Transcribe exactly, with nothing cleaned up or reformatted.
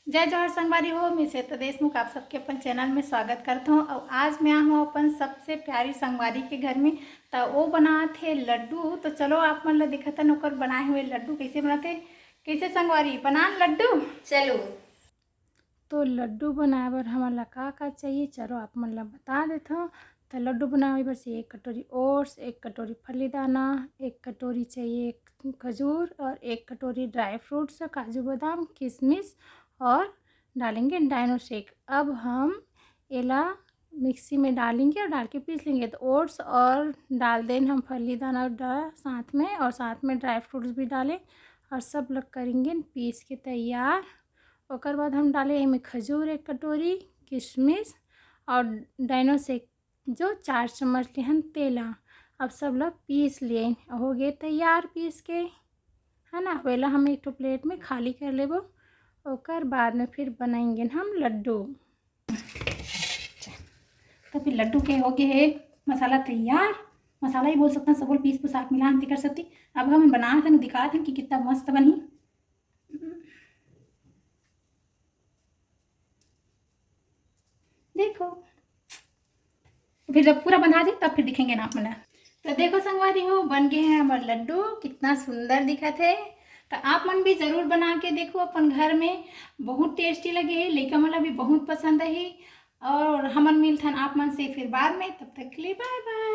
जय जोहार संगवारी हो, मैं श्वेता देशमुख, आप सबके अपन चैनल में स्वागत करत हूँ। और आज मैं आहूँ अपन सबसे प्यारी संगवारी के घर में, त वो बनात हे लड्डू। तो चलो आप मन ला दिखाथन ओकर बनाए हुए लड्डू कैसे बनाथे। कैसे संगवारी, बनान लड्डू? चलो। तो लड्डू बनाए बर हमन ला का का चाहिए, चलो आप मन ला बता देथव। तो लड्डू बनाए बर चाहिए एक कटोरी ओट्स, एक कटोरी फली दाना, एक कटोरी चाहिए खजूर और एक कटोरी ड्राई फ्रूट्स, काजू बादाम, किशमिश और डालेंगे डाइनो शेक। अब हम एला मिक्सी में डालेंगे और डाल के पीस लेंगे। तो ओट्स और डाल देन हम फली दाना डा-, साथ में, और साथ में ड्राई फ्रूट्स भी डालें और सब लोग करेंगे पीस के तैयार। ओकर बाद हम डाले एमे खजूर एक कटोरी, किशमिश और डाइनो शेक जो चार चम्मच लेहन तेला। अब सब ला पीस लिए, हो गए तैयार पीस के, है ना। अब एला हम एक ठो प्लेट में खाली कर लेबो, ओकर बाद में फिर बनाएंगे हम लड्डू। तो फिर लड्डू के हो गए है मसाला तैयार, मसाला ही बोल सकते हैं, सब पीस पुसाक मिला अंति कर सकती। अब हम बनात हन, दिखात हन कि कितना मस्त बनी। देखो, फिर जब पूरा बंधा जाए तब फिर दिखेंगे ना आप मन ला। तो देखो संगवारी हो, बन गए हैं हमारे लड्डू, कितना सुंदर दिखत है। तो आप मन भी जरूर बना के देखो अपन घर में, बहुत टेस्टी लगे है, लइका मन ला भी बहुत पसंद है। और हमन मिलथन आप मन से फिर बाद में, तब तक के लिए बाय बाय।